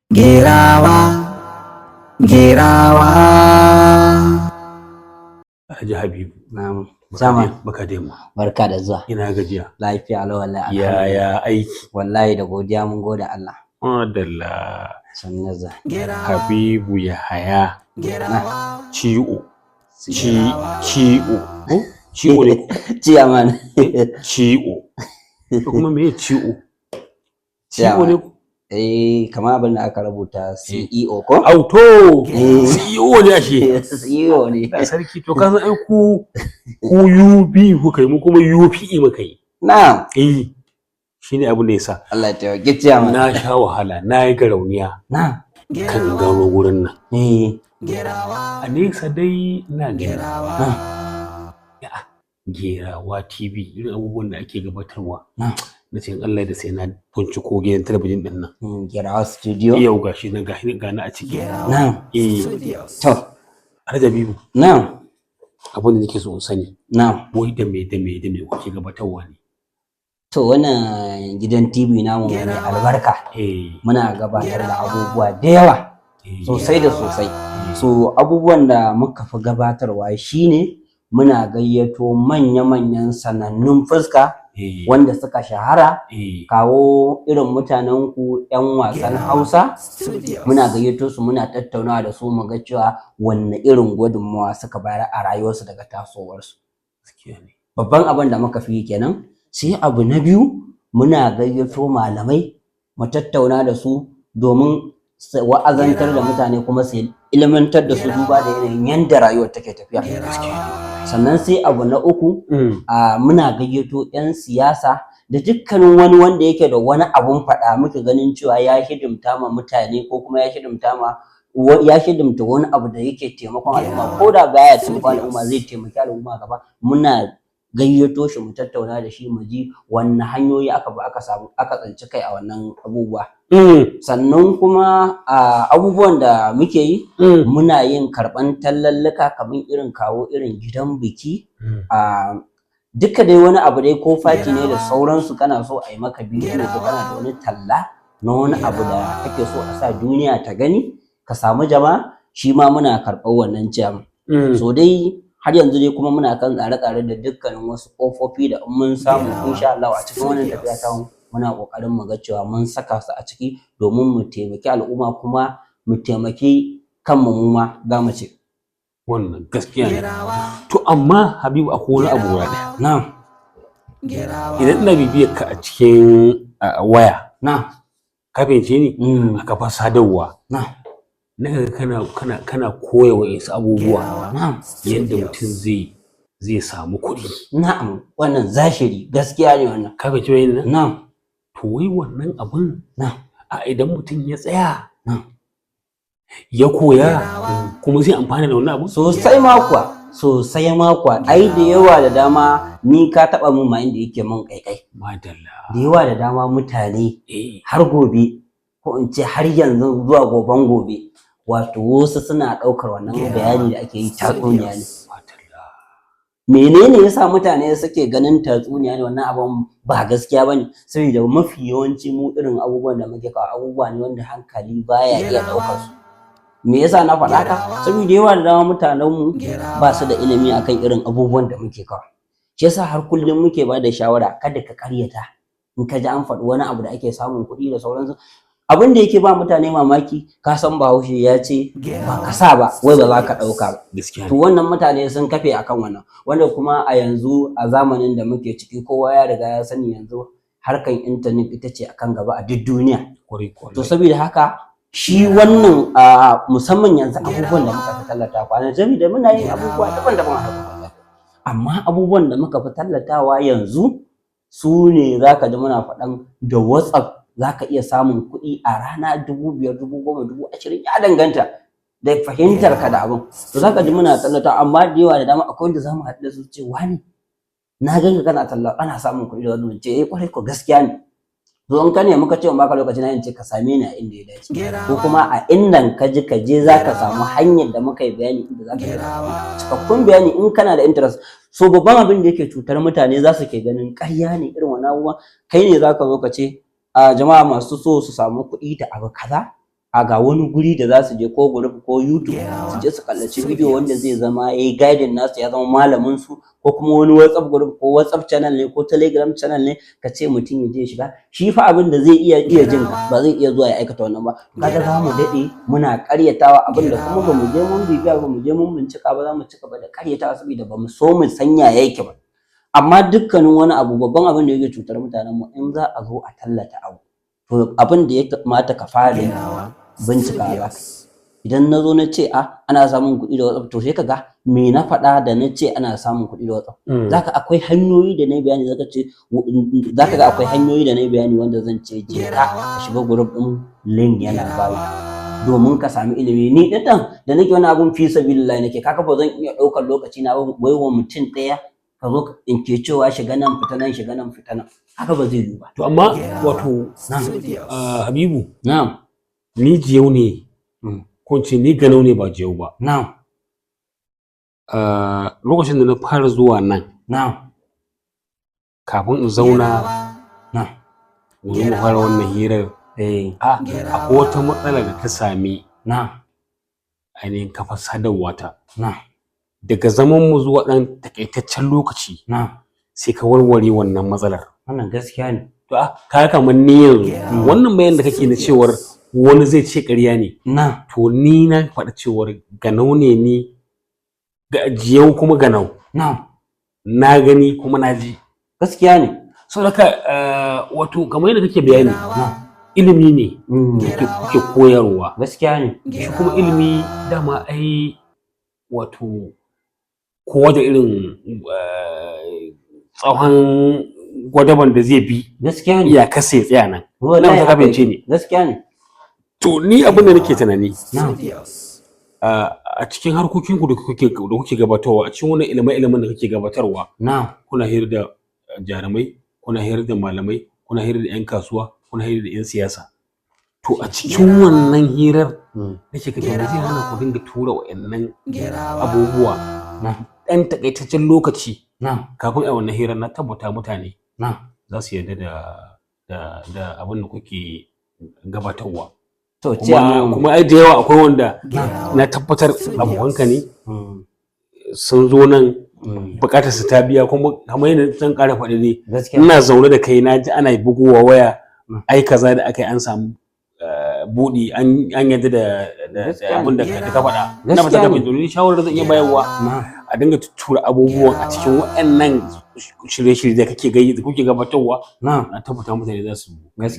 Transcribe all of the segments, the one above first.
Gerawa, Gerawa. Alhaji Habibu. Na'am. Baka Sama. Baka dai mu. Barka da zuwa. Ina gajiya? Lafiya lau wallahi, alhamdulillah. Yaya aiki? Wallahi da godiya, mun gode Allah. Madalla. Sannu za. Habibu Yahaya Ci'o. Ci Ci'o. Ko? Ci'o ne ko? Ciyaman. Ci'o. To kuma me Ci'o? Ci'o ne ko? Eh, kamar abin da aka rubuta CEO ko? Auto. Eh. CEO ne ashe. CEO ne. Da sarki, to ka san ai ku UB kuka yi, mu kuma UPE muka yi. Na'am. Eh. Shine abin da yasa. Allah ya taimaki ciyaman. Na sha wahala, na yi garauniya kan gano gurin nan. A nesa dai ina gani. Gerawa TV, irin abubuwan da ake gabatarwa. Na ce in Allah da sai na binciko gidan talabijin din nan. Gerawa Studio. Yau gashi nan, gashi gani a ciki. Eh. To. Alhaji Habibu. Na'am. Abin da nake so in sani. Na'am. Wai da me da me da me kuke gabatarwa ne? To, wannan gidan TV namu mai albarka. Muna gabatar da abubuwa da yawa. Sosai da sosai. So abubuwan da muka fi gabatarwa shine muna gayyato manya-manyan sanannun fuska wanda suka shahara, kawo irin mutanen ku 'yan wasan Hausa, muna gayyato su, muna tattaunawa da su, mu ga cewa wanne irin gudunmawa suka bayar a rayuwarsu daga tasowarsu. Gaskiya ne. Babban abin da muka fi yi kenan. Sai abu na biyu, muna gayyato malamai mu tattauna da su domin su wa'azantar da mutane kuma su ilmantar da su, duba da yanayin yanda rayuwar take tafiya. Sannan sai abu na uku, muna gayyato 'yan siyasa da dukkanin wani wanda yake da wani abun faɗa, muke ganin cewa ya hidimta ma mutane ko kuma ya hidimta wani abu da yake taimakon al'umma, ko da baya taimakon al'umma zai taimaki al'umma gaba, muna gayyato shi mu tattauna da shi, mu ji wanne hanyoyi aka bi aka samu aka tsinci kai a wannan abubuwa. Sannan kuma a abubuwan da muke yi, muna yin karɓan tallallika, kamar irin kawo irin gidan biki, a duka dai wani abu dai, ko party ne da sauransu, kana so a yi maka bidiyo, ko kana da wani talla na wani abu da kake so a sa duniya ta gani, ka samu jama'a, shi ma muna karɓar wannan jam. So dai har yanzu dai kuma muna kan tsare-tsare da dukkanin wasu ƙofofi da in mun samu, insha Allah, a cikin wannan tafiya ta mu, muna ƙoƙarin mu ga cewa mun saka su a ciki domin mu taimaki al'umma kuma mu taimaki kanmu mu ma za mu ce. Wannan gaskiya ne. To amma Habibu, akwai wani abu guda ɗaya. Na'am. Idan ina bibiyar ka a cikin waya, ka fahimce ni? A kafar sadarwa. Na ga kana koya wa'insu abubuwa yadda mutum zai samu kuɗi. Na'am, wannan zahiri gaskiya ne wannan. Ka fahimci bayanin nan? Na'am. To wai wannan abun a idan mutum ya tsaya ya koya, kuma zai amfana da wannan abun? Sosai ma kuwa, sosai ma kuwa. Ai da yawa da dama, ni ka taɓa min ma inda yake min ƙaiƙai. Madalla. Da yawa da dama mutane har gobe, ko in ce har yanzu zuwa goben gobe, wato wasu suna ɗaukar wannan bayani da ake yi tatsuniya ne. Madalla. Menene yasa mutane suke ganin tatsuniya ne, wannan abun ba gaskiya bane? Saboda mafi yawanci mu irin abubuwan da muke kawo abubuwa ne wanda hankali baya iya ɗaukar su. Me yasa na faɗa haka? Saboda yawa da dama mutanen mu ba su da ilimi akan irin abubuwan da muke kawo. Shi yasa har kullum muke ba da shawara, kada ka karyata in ka ji an faɗi wani abu da ake samun kuɗi da sauransu. Abin da yake ba mutane mamaki, ka san Bahaushe ya ce ba ka sa ba wai ba za ka ɗauka ba. Gaskiya To ne. wannan mutane sun kafe akan wannan, wanda kuma a yanzu, a zamanin da muke ciki, kowa ya riga ya sani yanzu harkan intanet ita ce akan gaba a duk duniya. Kwarai kuwa. To saboda haka shi wannan, a musamman yanzu abubuwan da muka fi tallata kwanan, saboda muna yin abubuwa daban-daban a harkar lafiya, amma abubuwan da muka fi tallatawa yanzu su ne za ka ji muna faɗan da WhatsApp za ka iya samun kuɗi a rana 5,000, 10,000, 20,000, ya danganta da fahimtar ka da abin. To za ka ji muna tallata, amma da yawa da dama akwai wanda za mu haɗu da su, ce wani na ganka kana talla ana samun kuɗi da wani, ce eh, kwarai ko, gaskiya ne. To in ka nemi ka ce in baka lokaci na, in ce ka same ni a inda ya dace, ko kuma a inda ka ji ka je za ka samu hanyar da muka yi bayani, inda za ka je ka samu cikakkun bayani in kana da interest. So babban abin da yake cutar mutane, za su ke ganin ƙarya ne irin wannan abubuwa. Kai ne za ka zo ka ce a jama'a masu so su samu kuɗi da abu kaza. A ga wani guri da za su je, ko group ko YouTube, su je su kallaci bidiyo wanda zai zama yayi guiding nasu, ya zama malamin su, ko kuma wani WhatsApp group ko WhatsApp channel ne ko Telegram channel ne, ka ce mutum ya je ya shiga. Shi fa abin da zai iya jin ka, ba zai iya zuwa ya aikata wannan ba. Kaga za mu daɗe muna ƙaryatawa abin da kuma ba mu je mun bibiya ba, mu je mun bincika ba. Za mu ci gaba da ƙaryatawa saboda ba mu so mu sanya yake ba. Amma dukkanin wani abu, babban abin da yake cutar mutanen mu, in za a zo a tallata abu, to abin da ya kamata ka fara yi, bincika za ka yi. Idan na zo na ce a ana samun kuɗi da WhatsApp, to sai ka ga me na faɗa da na ce ana samun kuɗi da WhatsApp. Zaka akwai hanyoyi da na yi bayani, zaka ce zaka ga akwai hanyoyi da na yi bayani wanda zan ce je ka ka shiga group ɗin, link yana bayo, domin ka sami ilimi. Ni ɗin da nake wani abun, fi sabilillah nake. Kaga ba zan iya ɗaukar lokaci na ba wai wa mutum ɗaya ka zo in ke cewa shiga nan, fita nan, shiga nan, fita nan. Haka ba zai yiwu ba. To amma wato, Habibu, Na'am. ni jiyau ne, ko in ce ni ganau ne, ba jiyau ba. Lokacin da na fara zuwa nan, kafin in zauna domin mu fara wannan hirar, akwai wata matsala da ta sami ainihin kafar sadarwa ta. Daga zaman mu zuwa ɗan takaitaccen lokaci, sai ka warware wannan matsalar. Wannan gaskiya ne. To a kaga kamar ni yanzu, wannan bayan da kake na cewar wani zai ce ƙarya ne, to ni na faɗa cewar ganau ne ni, ga jiyau kuma ganau. Na gani kuma na ji. Gaskiya ne. Saboda haka, wato kamar yadda kake bayani, ilimi ne kuke koyarwa. Gaskiya ne. Shi kuma ilimi dama ai wato kowa da irin tsawon gwadaban da zai bi Gaskiya ne. iyakarsa ya tsaya nan. Wallahi Na ka haka fahimce yake. ni. Gaskiya ne. To ni abin da nake tunani, a cikin harkokinku da kuke gabatarwa, a cikin wannan ilimin da kake gabatarwa, kuna hira da jarumai, kuna hira da malamai, kuna hira da 'yan kasuwa, kuna hira da 'yan siyasa. To a cikin wannan hirar nake ga, to me zai hana ku dinga tura wa'annan abubuwa ɗan takaitaccen lokaci kafin a wannan hirar? Na tabbata mutane za su yarda da abin da kuke gabatarwa. To Kuma ciyaman. kuma ai da yawa akwai wanda na tabbatar abokanka ne, sun zo nan, bukatar su ta biya. Kuma kamar yadda zan ƙara faɗi ne, ina zaune da kai na ji ana bugowa waya, ai kaza da aka yi an samu buɗi, an yarda da abin da ka faɗa. Ina fata ka fahimta. Ni shawarar zan iya bayarwa, a dinga tuttura abubuwan a cikin waɗannan shirye-shirye da kake gai da kuke gabatarwa. Na tabbata mutane za su za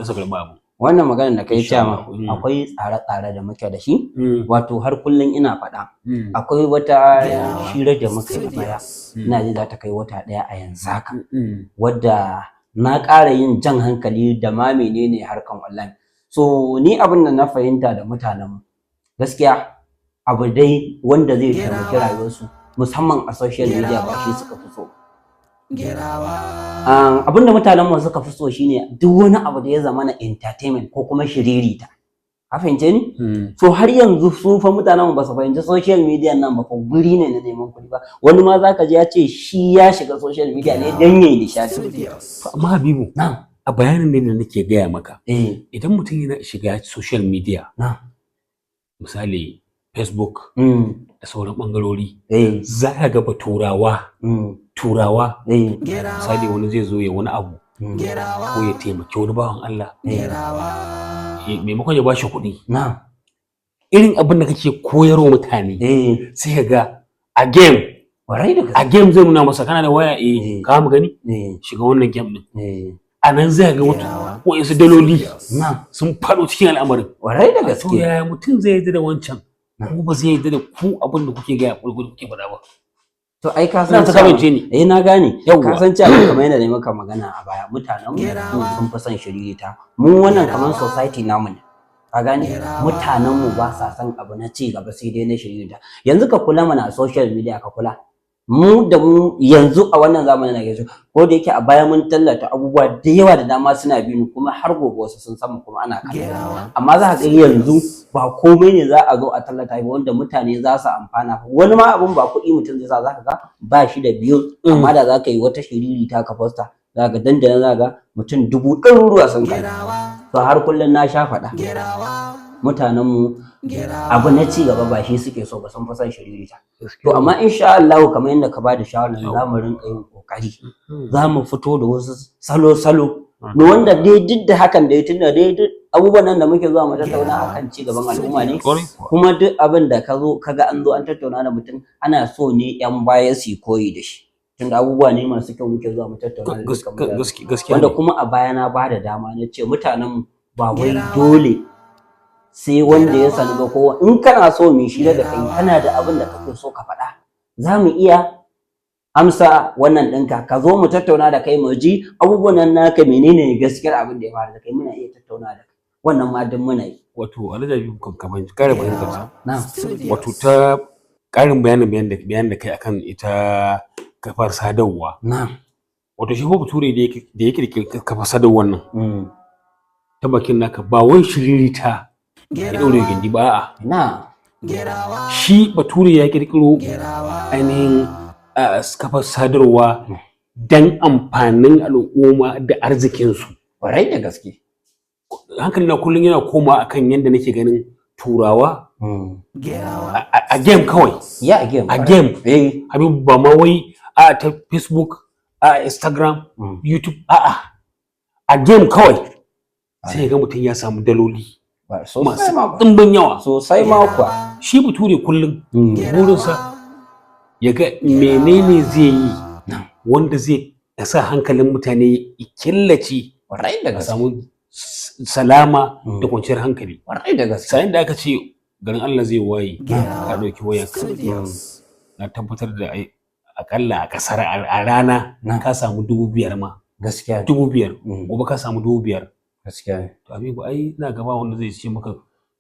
su karɓi abu. Wannan magana da kai, Insha ciyaman, Allah. Akwai tsare-tsare da muke da shi. Wato har kullum ina faɗa, akwai wata hira da muka yi a baya, ina ji za ta kai wata ɗaya a yanzu haka, wadda na ƙara yin jan hankali da ma menene harkan online. So ni abin da na fahimta da mutanen gaskiya, abu dai wanda zai taimaki rayuwarsu, musamman a social media, ba shi suka fi so. Abin da mutanen mu suka fi so shine duk wani abu da ya zama na entertainment ko kuma shiririta. Ka fahimce ni? So har yanzu su fa mutanen mu ba su fahimci social media nan ba fa guri ne na neman kuɗi ba. Wani ma zaka ji ya ce shi ya shiga social media ne don yayi nishaɗi. To amma Habibu, a bayanin ne da nake gaya maka, idan mutum yana shiga social media, misali Facebook da sauran bangarori, za ka ga turawa, turawa, misali wani zai zo ya wani abu ko ya taimaki wani bawan Allah, maimakon ya bashi kuɗi, irin abin da kake koyarwa mutane, sai ka ga a game, Kwarai da gaske. a game zai nuna masa, kana da waya? Eh. Ka mu gani, shiga wannan game din. A nan zai ga wata wasu daloli sun faɗo cikin al'amarin. Kwarai da To gaske. yaya mutum zai yarda da wancan ko ba zai yarda da ku abin da kuke gaya ko kuke faɗa ba? To ai ka Ina san ta cewa fahimce ni. Eh, na gane. Yawwa. Ka san cewa kamar yadda na maka magana a baya, mutanen mu sun fi son shiririta. Mu wannan kamar society namu ne. Ka gane? Mutanen mu ba sa son abu na ci gaba, sai dai na shiririta. Yanzu ka kula mana a social media, ka kula. Mu da mu yanzu a wannan zamanin da yanzu, ko da yake a baya mun tallata abubuwa da yawa da dama, suna bi ni, kuma har gobe wasu sun samu kuma ana kallo. Amma za ka ga yanzu ba komai ne za a zo a tallata ba wanda mutane za su amfana. Wani ma abun ba kuɗi mutum zai sa, za ka ga ba shi da biyu, amma da za ka yi wata shiririta ka posta, za ka dandanan za ka ga mutum dubu ɗaruruwa sun kalli. To har kullum na sha faɗa, mutanenmu abu na ci gaba ba shi suke so ba, sun fi son shiririta. To amma insha Allah, kamar yadda ka bada shawarar, za mu rinka yin kokari, za mu fito da wasu salo-salo na wanda dai duk da hakan da tunda dai duk abubuwan nan da muke zuwa mu tattauna akan ci gaban al'umma ne. Kwarai kuwa. Kuma duk abin da ka zo kaga an zo an tattauna da mutum, ana so ne yan baya su yi koyi da shi, tunda abubuwa ne masu kyau muke zuwa mu tattauna da dukkan mutane. Gaskiya Wanda ne. kuma a baya na ba da dama na ce mutanen mu ba wai dole sai wanda ya sani ba, ko in kana so mu shirya da kai, kana da abin da kake so ka faɗa, za mu iya amsa wannan ɗinka, ka zo mu tattauna da kai, mu ji abubuwan nan naka, menene gaskiyar abin da ya faru da kai, muna iya tattauna da kai. Wannan ma duk muna yi. Wato Alhaji Habibu, kan kaman ƙara fahimtar sa. Na. Wato ta ƙarin bayanin da kai akan ita kafar sadarwa. Na. Wato shi ko bature da ya kirkiri kafar sadarwar nan, ta bakin naka, ba wai shiririta ya ɗaure gindi ba, a'a. Na. Shi bature ya kirkiro ainihin kafar sadarwa dan amfanin al'umma da arzikinsu. Ƙwarai da gaske. Hankali na kullum yana koma akan yadda nake ganin turawa a game kawai. Ya game. A game. Habibu, ba ma wai a ta Facebook, a Instagram, YouTube, a'a, a game kawai sai ga mutum ya samu daloli Ba sosai masu ma kuwa. ɗimbin yawa. Sosai ma kuwa. Shi bature kullum burinsa ya ga menene zai yi wanda zai sa hankalin mutane ya killace Ƙwarai da a gaske. samu salama da kwanciyar hankali. Ƙwarai da gaske. Sayin da aka ce garin Allah zai waye, ka ɗauki wayarka, na tabbatar da ai akalla a kasar a rana ka samu 5,000 ma. Gaskiya ne. 5,000. Gobe ka samu 5,000. Gaskiya ne. To Habibu, ai ina gaba wanda zai ce maka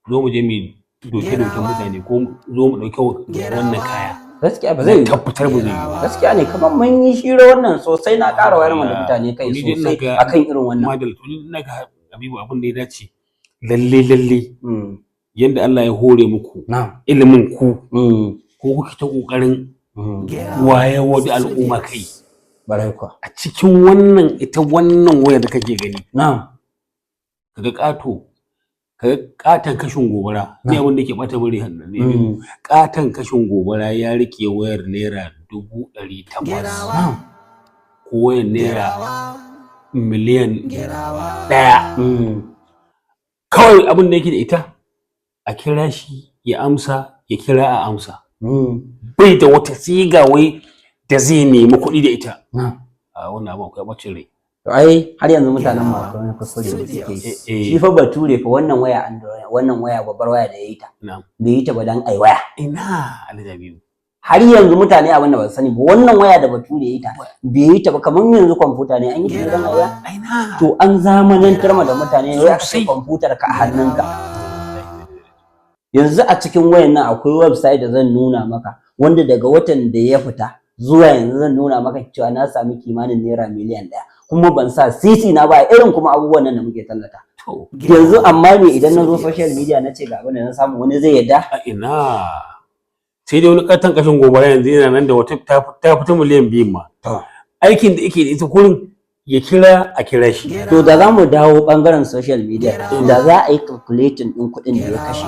zo mu je mu doke doke mutane ko zo mu ɗauki wannan kaya. Gaskiya ba zai yi ba. Tabbatar ba zai yi ba. Gaskiya ne, kamar mun yi shira wannan sosai, na ƙara wayar mana da mutane kai Ni dai ina sosai ga- akan irin wannan. Madal, to ni ina ga Habibu, abin da ya dace lalle lalle, yanda Allah ya hore muku ilimin ku, ko kuke ta kokarin wayarwa da al'umma kai Barai kuwa. a cikin wannan ita wannan waya da kake gani, kaga ƙato, kaga ƙaton kashin gobara ne, abin da ke bata bari hannu ne, ƙaton kashin gobara ya rike wayar naira 800,000 ko wayar naira miliyan 1. Kawai abin da yake da ita, a kira shi ya amsa, ya kira a amsa. Bai da wata siga wai da zai nemi kuɗi da ita. A wannan abin akwai bacin rai. To ai har yanzu mutanen mu akwai wani kuskure da suke yi. Shi fa bature fa, wannan waya Android, wannan waya, babbar waya da ya yi ta, bai yi ta ba dan ai waya. Ina, Alhaji Habibu. Har yanzu mutane abin da ba su sani ba, wannan waya da bature ya yi ta, bai yi ta ba kamar yanzu kwamfuta ne, an yi ta ne dan ai waya. Ina. To an zamanantar ma da mutane wai aka ce Sosai. kwamfutar ka a hannunka. Yanzu a cikin wayan nan akwai website da zan nuna maka, wanda daga watan da ya fita zuwa yanzu zan nuna maka cewa na sami kimanin naira miliyan 1, kuma ban sa sisi na ba, irin kuma abubuwan nan da muke tallata. To. Yanzu amma me, idan na zo social media na ce ga abin da na samu, wani zai yadda? A ina, sai dai wani katon kashin gobara yanzu yana nan da wata ta fita miliyan 2 ma. Aikin da yake da ita kurin ya kira a kira shi. To da za mu dawo bangaren social media, da za a yi calculating din kuɗin da ya kashe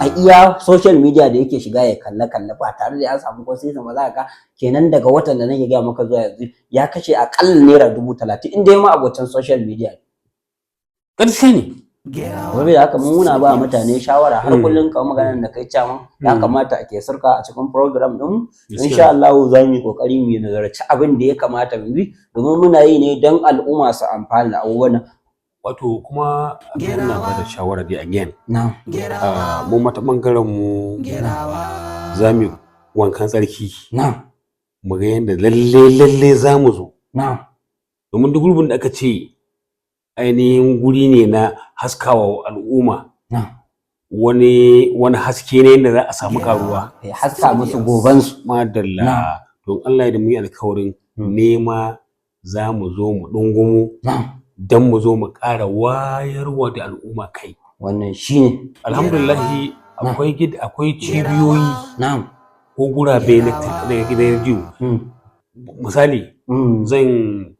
a iya social media da yake shiga ya kalla kalla ba tare da ya samu ko sai ba, za ka ga kenan daga watan da nake gaya maka zuwa yanzu ya kashe akalla naira 30,000 in dai ma abocin social media. Ƙarshe ne. Saboda haka mun muna ba mutane shawara har kullum, kamar maganar da kai cewa ya kamata a ke sirka a cikin program din, insha Allah za mu yi kokari mu nazarci abin da ya kamata mu bi, domin muna yi ne don al'umma su amfana da abubuwan nan. Wato kuma abin ina ba da shawara dai again, Na. Mu mata bangaren mu za mu yi wankan tsarki, Na. mu ga yadda lalle lalle za mu zo, Na. domin duk gurbin da aka ce ainihin guri ne na haskawa al'umma Na. wani haske ne da za a samu karuwa. Ya haska musu gobansu. Madalla. Don Allah ya da mu yi alkawarin nema za mu zo mu dungumo Na. don mu zo mu ƙara wayarwa da al'umma kai. Wannan shine. Alhamdulillahi, akwai cibiyoyi Na. ko gurabe na gidan rediyo. Misali, zan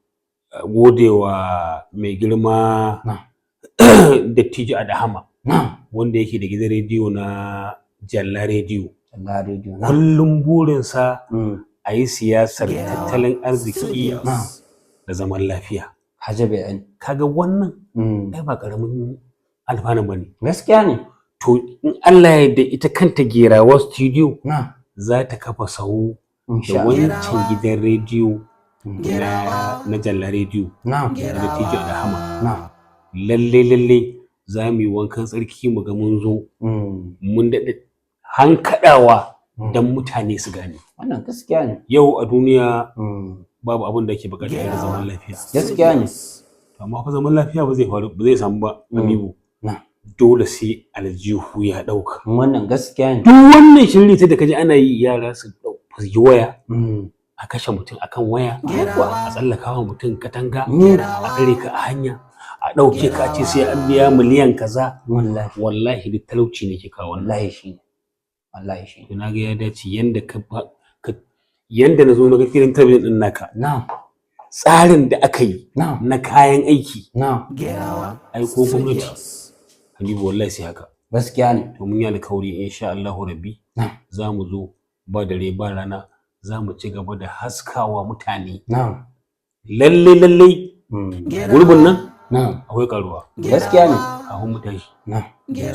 gode wa mai girma Na. Dattijo Adahama, Na'am. wanda yake da gidan rediyo na Jalla Rediyo, Allah rediyo. Na'am. kullum burinsa a yi siyasar tattalin arziki Na'am. da zaman lafiya. Haje bayani. Kaga wannan ai ba karamin alfanu bane. Gaskiya ne. To, in Allah ya yarda, ita kanta Gerawa Studio Na'am. za ta kafa sahu da Insha Allah. wancan gidan rediyo na Jalla Rediyo Na'am. da Dattijo Adahama. Na'am. Lalle lalle za mu yi wankan tsarki mu ga mun zo mun daɗe hankaɗawa don mutane su gane. Wannan gaskiya ne. Yau a duniya babu abin da ake bukata irin zaman lafiya. Gaskiya ne. Amma fa zaman lafiya ba zai faru, ba zai samu ba, Habibu. Dole sai aljihu ya ɗauka. Wannan gaskiya ne. Duk wannan shirye ta da kaji ana yi, yara su yi waya, a kashe mutum akan waya, a tsallaka wa mutum katanga, a tsare ka a hanya, a ɗauke ka a ce sai an biya miliyan kaza. Wallahi. Wallahi duk talauci ne ke kawo wannan. Wallahi shi ne. Wallahi shi ne. To, na ga ya dace yanda ka yanda na zo na ga gidan talabijin din naka, tsarin da aka yi na kayan aiki, ai ko gwamnati, Habibu, wallahi sai haka. Gaskiya ne. To, mun yi alkawari, insha Allahu Rabbi, za mu zo ba dare ba rana, za mu ci gaba da haskawa mutane. Lalle lalle gurbin nan akwai karuwa. Gaskiya ne. Kafin mu tashi, so nake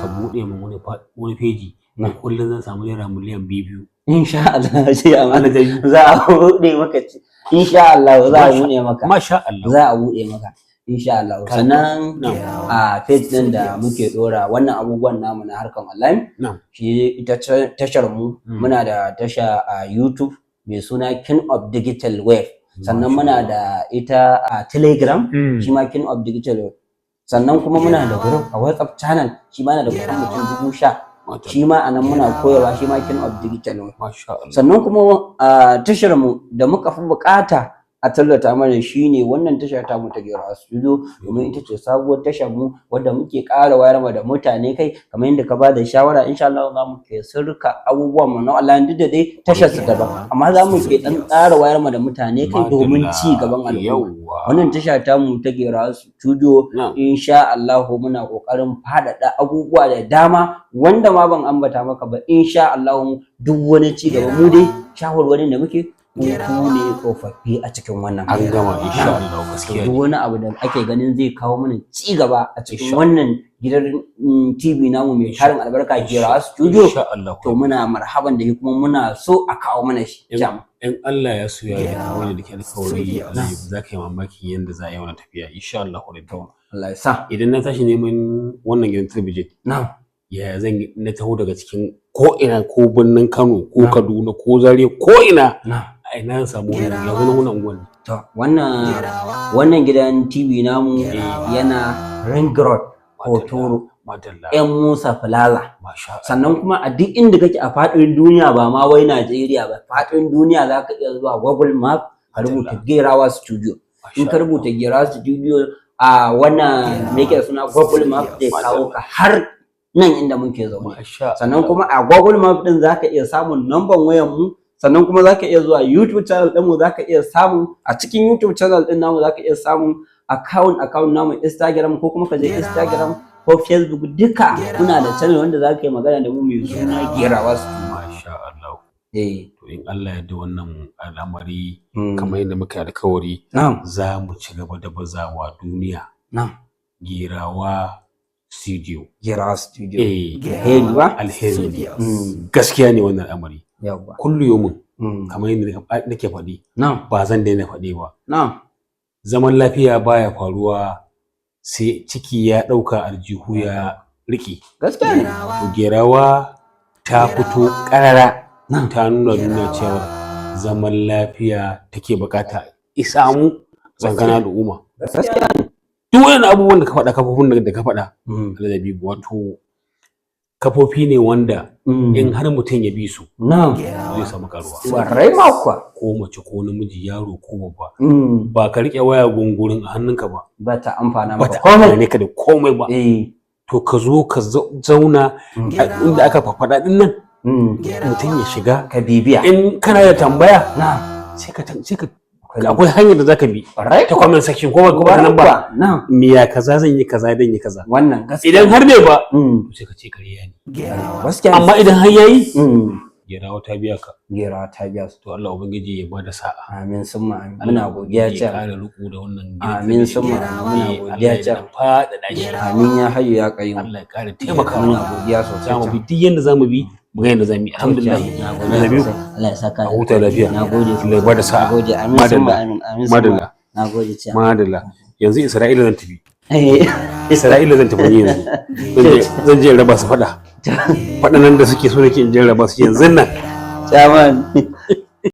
ka buɗe min wani feji da kullum zan samu naira miliyan 2-2. Insha Allah sai amma Allah ta yi. za a buɗe maka insha Allah za a buɗe maka. Masha Allah. Za a buɗe maka insha Allah. Sannan a page din da muke dora wannan abubuwan namu na harkan online, shi ita tashar mu, muna da tasha a YouTube mai suna King of Digital Wave. Sannan muna da ita a Telegram, shi ma King of Digital Wave. Sannan kuma muna da group a WhatsApp channel, shi ma na da kusan mutum 10,000. Shi ma anan muna koyarwa, shi ma King of Digital Wave. Masha Allah. Sannan kuma a tashar mu da muka fi bukata a tallata mana shine wannan tashar ta mu ta Gerawa Studio, domin ita ce sabuwar tashar mu wadda muke ƙara wayar ma da mutane kai. Kamar yadda ka ba da shawara, insha Allah za mu ke sirka abubuwan mu na online, duk da dai tashar su daban, amma za mu ke dan ƙara wayar ma da mutane kai domin ci gaban al'umma. Wannan tasha ta mu ta Gerawa Studio, insha Allah muna kokarin faɗaɗa abubuwa da dama wanda ma ban ambata maka ba. Insha Allah duk wani ci gaba, mu dai shawarwarin da muke, ku ne tsofaffi a cikin wannan An gama, insha Allah, to gaskiya duk ne. wani abu da ake ganin zai kawo mana ci gaba a cikin Insha wannan gidan TV namu mai tarin albarka, Gerawa Studio, Insha Allah. to muna marhaban da shi kuma muna so a kawo mana shi jam. In Allah ya so ya yarda, kamar yadda ke alkawari, Alhaji, za ka yi mamakin yadda za a yi wannan tafiya, insha Allah Rabbi. Allah ya sa. Idan na tashi neman wannan gidan talabijin, Na'am. ya zan yi na taho daga cikin ko ina, ko birnin Kano ko Kaduna ko Zaria, ko ina, Na'am. a ina zan samu wannan? Ya zo wannan unguwan ne? To, wannan gidan TV namu yana Ring Road, Hotoro, Madalla. 'Yan Musa Plaza. Masha Allah. Sannan kuma a duk inda kake a faɗin duniya, ba ma wai Najeriya ba, faɗin duniya, za ka iya zuwa Google Map ka rubuta Gerawa Studio. In ka rubuta Gerawa Studio a wannan, me yake da suna, Google Map zai kawo ka har nan inda muke zaune. Masha Sannan kuma a Google Map din zaka iya samun namban wayan mu. Sannan kuma zaka iya zuwa YouTube channel din mu, zaka iya samun a cikin YouTube channel din namu zaka iya samun account namu Instagram, ko kuma ka je Instagram ko Facebook, duka muna da channel wanda zaka yi magana da mu mai suna Gerawa Studio. Masha Allah. Eh. To, in Allah ya yarda, wannan al'amari, kamar yadda muka yi alkawari, za mu ci gaba da bazawa duniya Gerawa Studio. Gerawa Studio. Eh. Alheri ba? Alheri ne. Gaskiya ne wannan al'amari. Kullu yomin, kamar yadda nake faɗi, ba zan daina faɗi ba, zaman lafiya baya faruwa sai ciki ya ɗauka, aljihu ya riƙe. Gaskiya ne. To, Gerawa ta fito ƙarara ta nuna duniya cewa zaman lafiya take bukata isamu tsakanin al'umma. Gaskiya ne. Duk wannan abubuwan da ka faɗa, kafofin da ka faɗa, Alhaji, wato kafofi ne wanda in har mutum ya bi su zai samu karuwa. Kwarai ma kuwa. Ko mace ko namiji, yaro ko babba, ba ka riƙe waya gungurin a hannunka ba. Ba ta amfana ba maka ta komai. amfane ka da komai ba. To, ka zo ka zauna a inda aka fafaɗa din nan, mutum ya shiga Ka bibiya. in kana da tambaya, sai ka sai ka Akwai Akwai lamba. Akwai hanyar da zaka bi Ƙwarai ta comment section, ko ba ta nan ba. Na. Miya kaza zan yi, kaza dan yi kaza. Wannan gaskiya. Idan har bai ba, to sai ka ce kariya ne. Gaskiya ne. Amma idan har yayi, Gerawa ta biya ka. Gerawa ta biya su. To, Allah ubangiji ya bada sa'a. Amin summa amin. Allah Muna godiya ubangiji ya ce. ƙara riko da wannan gidan Amin talabijin. summa amin. Muna Eh, godiya Allah ya ce. faɗaɗa shi. Amin ya hayyu ya qayyum. Allah ya ƙara taimakawa. Muna godiya sosai. Za mu bi duk yanda za mu bi, mu ga yanda za mu yi. Alhamdulillah. Na gode Na biyu. sosai. Allah ya saka A huta lafiya. Na gode. Allah ya bada sa'a. Na gode. Amin Madalla. summa amin. Amin summa. Madalla. Na gode ce. Madalla. Yanzu Isra'ila zan tafi. Eh. Isra'ila zan tafi ni yanzu. Zan je in raba su faɗa. Faɗan nan da suke so nake in je in raba su yanzu nan. Chairman.